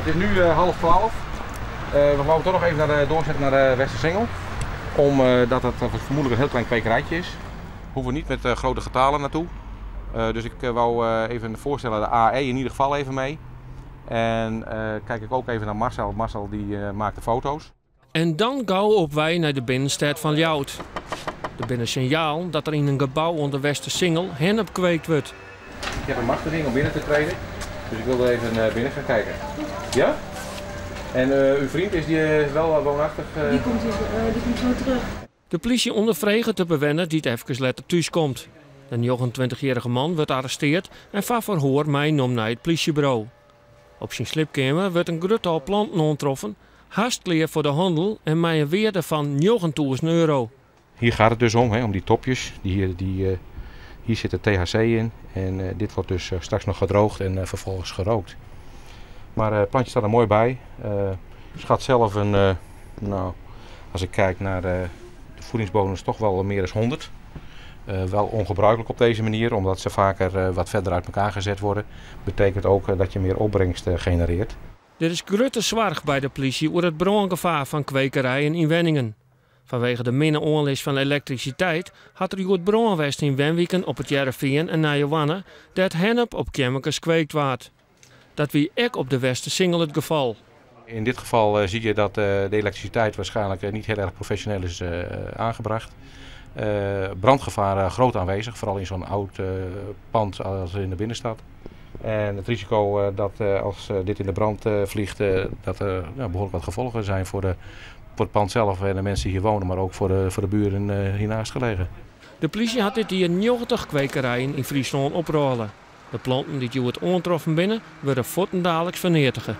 Het is nu 11:30. We wouden toch nog even naar de, doorzetten naar de Westersingel. Omdat het vermoedelijk een heel klein kwekerijtje is. Hoeven we niet met grote getalen naartoe. Dus ik wou even voorstellen de AE in ieder geval even mee. En kijk ik ook even naar Marcel. Marcel die maakt de foto's. En dan gauw op wij naar de binnenstad van Ljouwert. Er binnen signaal dat er in een gebouw onder Westersingel hennep kweekt wordt. Ik heb een machtiging om binnen te treden, dus ik wilde even binnen gaan kijken. Ja? En uw vriend, is die wel woonachtig? Die komt zo terug. De politie ondervraagt de bewenner die het even later thuis komt. De 29-jarige man wordt gearresteerd en van verhoor meegenomen naar het politiebureau. Op zijn slipkamer wordt een groot aantal planten aangetroffen, haast voor de handel en met een waarde van 9000 euro. Hier gaat het dus om, hè, om die topjes. Hier zit de THC in en dit wordt dus straks nog gedroogd en vervolgens gerookt. Maar het plantje staat er mooi bij. Ik schat zelf een, nou, als ik kijk naar de voedingsbodem, is toch wel meer dan 100. Wel ongebruikelijk op deze manier, omdat ze vaker wat verder uit elkaar gezet worden. Betekent ook dat je meer opbrengst genereert. Er is grote zorg bij de politie over het brandgevaar van kwekerijen in Wenningen. Vanwege de minne oanlis van elektriciteit had er het brânwest in Wenwiken op het Hearrenfean en Nijehoarne dat hennep op kjemmekes kweekt waard. Dat wie ek op de Westersingel het geval. In dit geval zie je dat de elektriciteit waarschijnlijk niet heel erg professioneel is aangebracht. Brandgevaar groot aanwezig, vooral in zo'n oud pand als in de binnenstad. En het risico dat als dit in de brand vliegt, dat er behoorlijk wat gevolgen zijn voor het pand zelf en de mensen die hier wonen, maar ook voor de buren hiernaast gelegen. De politie had dit jaar 90 kwekerijen in Friesland oprollen. De planten die het oantroffen binnen, worden voortdurend vernietigen.